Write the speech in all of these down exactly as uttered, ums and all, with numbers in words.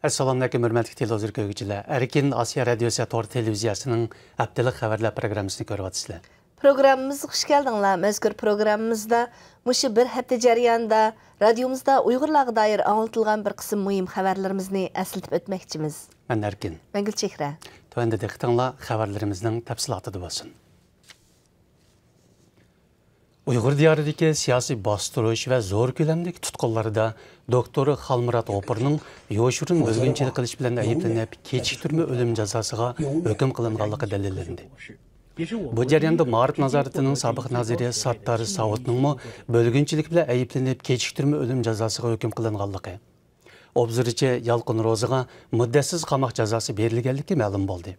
ئەسسالامۇئەلەيكۇم، ھۆرمەتلىك تېلېۋىزور كۆرگۈچىلەر. ئەركىن ئاسىيا رادىيوسى تور تېلېۋىزىيەسىنىڭ ھەپتىلىك خەۋەرلەر پروگراممىسىنى كۆرۈۋاتىسىلەر. پروگراممىمىزغا خۇش كەلدىڭلار. مەزكۇر پروگراممىمىزدا مۇشۇ بىر ھەپتە جەريانىدا رادىيومىزدا ئۇيغۇرلارغا دائىر ئاڭلىتىلغان بىر قىسىم مۇھىم خەۋەرلىرىمىزنى ئەسلىتىپ ئۆتمەكچىمىز. مەن ئەركىن. مەن گۈلچېھرە. تۆۋەندە دىققىتىڭلار خەۋەرلىرىمىزنىڭ تەپسىلاتىدا بولسۇن. ئۇيغۇر دىيارىدىكى سىياسىي باستۇرۇش ۋە زور كۆلەمدىكى تۇتقۇنلىرىدا دوكتور خالمۇرات غوپۇرنىڭ يوشۇرۇن بۆلگۈنچىلىك قىلىش بىلەن ئەيىبلىنىپ، كېچىكتۈرمە ئۆلۈم جازاسىغا ھۆكۈم قىلىنغانلىقى دەلىللەندى. بۇ جەرياندا مائارىپ نازارىتىنىڭ سابىق نازىرى ساتتار ساۋۇتنىڭمۇ بۆلگۈنچىلىك بىلەن ئەيىبلىنىپ، كېچىكتۈرمە ئۆلۈم جازاسىغا ھۆكۈم قىلىنغانلىقى، ئوبزورچى يالقۇن روزىغا مۇددەتسىز قاماق جازاسى بېرىلگەنلىكى مەلۇم بولدى.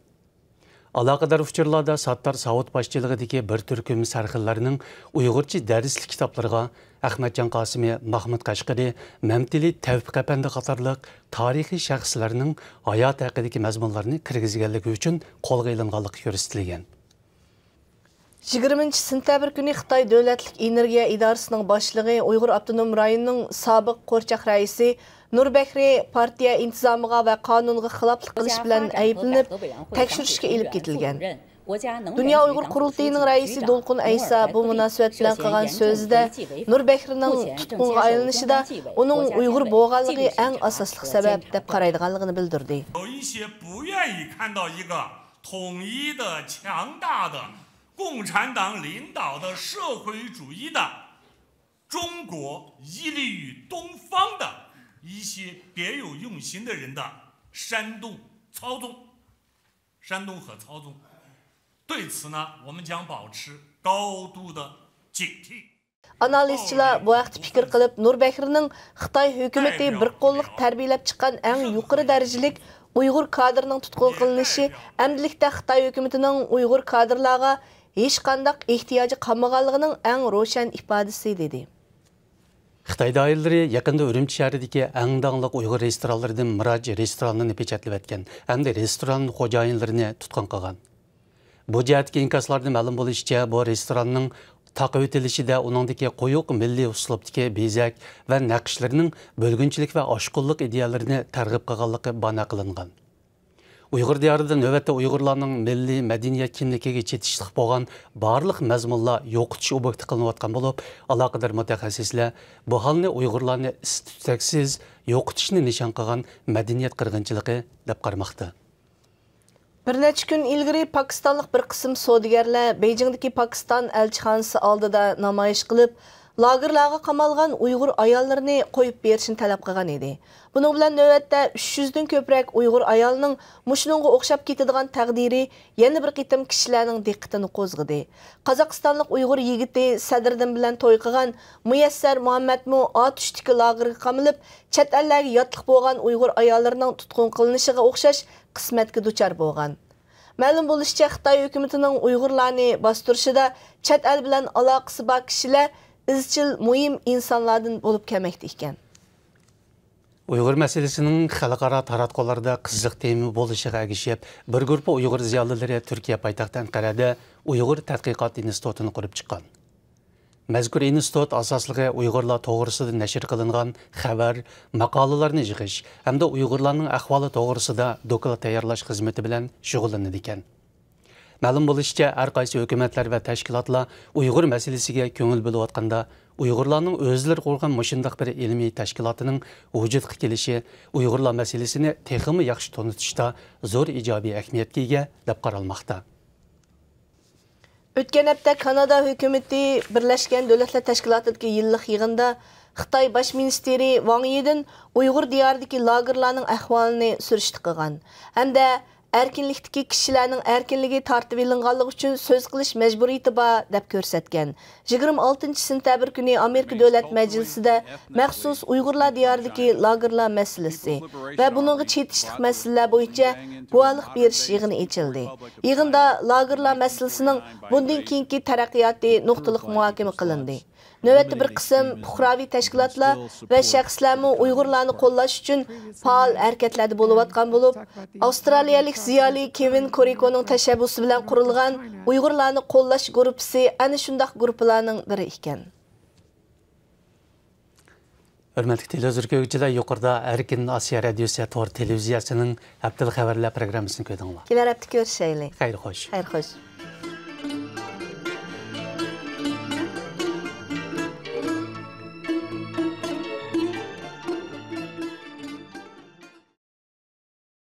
ئالاقىدار ئۇچۇرلاردا ساتتار ساۋۇت باشچىلىقىدىكى بىر تۈركۈم سەرخىللەرنىڭ ئۇيغۇرچە دەرسلىك كىتابلىرىغا ئەخمەتجان قاسىمى، ماھمۇت قەشقىرى، مەمتىلى تەۋپىق ئەپەندى قاتارلىق تارىخىي شەخسلەرنىڭ ھاياتى ھەققىدىكى مەزمۇنلارنى كىرگۈزگەنلىكى ئۈچۈن قولغا ئېلىنغانلىقى كۆرسىتىلگەن. يىگىرمىنچى سېنتەبىر كۈنى خىتاي دۆلەتلىك ئېنېرگىيە ئىدارىسىنىڭ باشلىقى، ئۇيغۇر ئاپتونوم رايونىنىڭ سابىق قورچاق رەئىسى نۇر بەكرى پارتىيە ئىنتىزامىغا ۋە قانۇنغا خىلاپلىق قىلىش بىلەن ئەيىبلىنىپ، تەكشۈرۈشكە ئېلىپ كېتىلگەن. دۇنيا ئۇيغۇر قۇرۇلتىيىنىڭ رەئىسى دولقۇن ئەيسا بۇ مۇناسىۋەت بىلەن قىلغان سۆزىدە، نۇر بەكرىنىڭ تۇتقۇنغا ئېلىنىشىدا ئۇنىڭ ئۇيغۇر بولغانلىقى ئەڭ ئاساسلىق سەۋەب، دەپ قارايدىغانلىقىنى بىلدۈردى. 统一的、强大的共产党领导的社会主义的中国，依附于东方的一些别有用心的人的煽动、操纵、煽动和操纵。对此呢，我们将保持高度的警惕。 ئانالىزچىلار بۇ ھەقتە پىكىر قىلىپ، نۇر بەكرىنىڭ خىتاي ھۆكۈمىتى بىر قوللۇق تەربىيەلەپ چىققان ئەڭ يۇقىرى دەرىجىلىك ئۇيغۇر كادىرىنىڭ تۇتقۇن قىلىنىشى ئەمدىلىكتە خىتاي ھۆكۈمىتىنىڭ ئۇيغۇر كادىرلارغا ھېچقانداق ئېھتىياجى قالمىغانلىقىنىڭ ئەڭ روشەن ئىپادىسى، دېدى. خىتاي دائىرىلىرى يېقىندا ئۈرۈمچى شەھىرىدىكى ئەڭ داڭلىق ئۇيغۇر رېستورانلىرىدىن مىراج رېستورانىنى پېچەتلىۋەتكەن ھەمدە رېستوران خوجايىنلىرىنى تۇتقۇن قىلغان. بۇ جەھەتتىكى ئىنكاسلاردا مەلۇم بولۇشىچە، بۇ رېستوراننىڭ تاقىۋېتىلىشىدە ئۇنىڭدىكى قويۇق مىللىي ئۇسلۇبتىكى بېزەك ۋە نەقىشلىرىنىڭ بۆلگۈنچىلىك ۋە ئاشقۇنلۇق ئىدىيەلىرىنى تەرغىب قىلغانلىقى بانا قىلىنغان. ئۇيغۇر دىيارىدا نۆۋەتتە ئۇيغۇرلارنىڭ مىللىي مەدەنىيەت كىملىكىگە چېتىشلىق بولغان بارلىق مەزمۇنلار يوقىتىش ئوبيېكتى قىلىنىۋاتقان بولۇپ، ئالاقىدار مۇتەخەسسىسلەر بۇ ھالنى ئۇيغۇرلارنى ئىس-تۈتەكسىز يوقىتىشنى نىشان قىلغان مەدەنىيەت قىرغىنچىلىقى دەپ قارىماقتا. بىر نەچچە كۈن ئىلگىرى پاكىستانلىق بىر قىسىم سودىگەرلەر بېيجىڭدىكى پاكىستان ئەلچىخانىسى ئالدىدا نامايىش قىلىپ، لاگېرلارغا قامالغان ئۇيغۇر ئاياللىرىنى قويۇپ بېرىشنى تەلەپ قىلغان ئىدى. بۇنىڭ بىلەن نۆۋەتتە ئۈچ يۈزدىن كۆپرەك ئۇيغۇر ئايالىنىڭ مۇشۇنىڭغا ئوخشاپ كېتىدىغان تەقدىرى يەنە بىر قېتىم كىشىلەرنىڭ دىققىتىنى قوزغىدى. قازاقىستانلىق ئۇيغۇر يىگىتى سەدرىدىن بىلەن توي قىلغان مۇيەسسەر مۇھەممەتمۇ ئاتۇشتىكى لاگېرغا قامىلىپ، چەت ئەللەرگە ياتلىق بولغان ئۇيغۇر ئاياللىرىنىڭ تۇتقۇن قىلىنىشىغا ئوخشاش قىسمەتكە دۇچار بولغان. مەلۇم بولۇشىچە، خىتاي ھۆكۈمىتىنىڭ ئۇيغۇرلارنى باستۇرۇشىدا چەت ئەل بىلەن ئالاقىسى بار كىشىلەر ئىزچىل مۇھىم ئىنسانلاردىن بولۇپ كەلمەكتە ئىكەن. ئۇيغۇر مەسىلىسىنىڭ خەلقئارا تاراتقۇلاردا قىزىق تېما بولۇشىغا ئەگىشىپ، بىر گۇرۇپپا ئۇيغۇر زىيالىيلىرى تۈركىيە پايتەختى ئەنقەرەدە ئۇيغۇر تەتقىقات ئىنستىتۇتىنى قۇرۇپ چىققان. مەزكۇر ئىنستىتۇت ئاساسلىقى ئۇيغۇرلار توغرىسىدا نەشر قىلىنغان خەۋەر، ماقالىلەرنى يىغىش ھەمدە ئۇيغۇرلارنىڭ ئەھۋالى توغرىسىدا دوكلات تەييارلاش خىزمىتى بىلەن شۇغۇللىنىدىكەن. مەلۇم بولۇشىچە، ھەر قايسى ھۆكۈمەتلەر ۋە تەشكىلاتلار ئۇيغۇر مەسىلىسىگە كۆڭۈل بۆلۈۋاتقاندا، ئۇيغۇرلارنىڭ ئۆزلىرى قۇرغان مۇشۇنداق بىر ئىلمىي تەشكىلاتىنىڭ ۋۇجۇدقا كېلىشى ئۇيغۇرلار مەسىلىسىنى تېخىمۇ ياخشى تونۇتۇشتا زور ئىجابىي ئەھمىيەتكە ئىگە، دەپ قارالماقتا. ئۆتكەن ھەپتە كانادا ھۆكۈمىتى بىرلەشكەن دۆلەتلەر تەشكىلاتىدىكى يىللىق يىغىندا خىتاي باش مىنىستىرى ۋاڭ يىدىن ئۇيغۇر دىيارىدىكى لاگېرلارنىڭ ئەھۋالىنى سۈرۈشتە قىلغان ھەمدە ئەركىنلىكتىكى كىشىلەرنىڭ ئەركىنلىكى تارتىۋېلىنغانلىقى ئۈچۈن سۆز قىلىش مەجبۇرىيىتى بار، دەپ كۆرسەتكەن. يىگىرمە ئالتىنچى سېنتەبىر كۈنى ئامېرىكا دۆلەت مەجلىسىدە مەخسۇس ئۇيغۇرلار دىيارىدىكى لاگېرلار مەسىلىسى ۋە بۇنىڭغا چېتىشلىق مەسىلىلەر بويىچە گۇۋاھلىق بېرىش يىغىنى ئېچىلدى. يىغىندا لاگېرلار مەسىلىسىنىڭ بۇندىن كېيىنكى تەرەققىياتى نۇقتىلىق مۇھاكىمە قىلىندى. نۆۋەتتە بىر قىسىم پۇقراۋى تەشكىلاتلار ۋە شەخسلەرمۇ ئۇيغۇرلارنى قوللاش ئۈچۈن پائال ھەرىكەتلەردە بولۇۋاتقان بولۇپ، ئاۋسترالىيەلىك زىيالىي كېۋىن كورىكونىڭ تەشەببۇسى بىلەن قۇرۇلغان ئۇيغۇرلارنى قوللاش گۇرۇپپىسى ئەنە شۇنداق گۇرۇپپىلارنىڭ بىرى ئىكەن. ھۆرمەتلىك تېلېۋىزور كۆرگۈچىلەر، يۇقىرىدا ئەركىن ئاسىيا رادىيوسى تور تېلېۋىزىيەسىنىڭ ھەپتىلىك خەۋەرلەر پروگراممىسىنى كۆردۈڭلار. كېلەر ھەپتە كۆرۈشەيلى. خەير خوش. خەير خوش.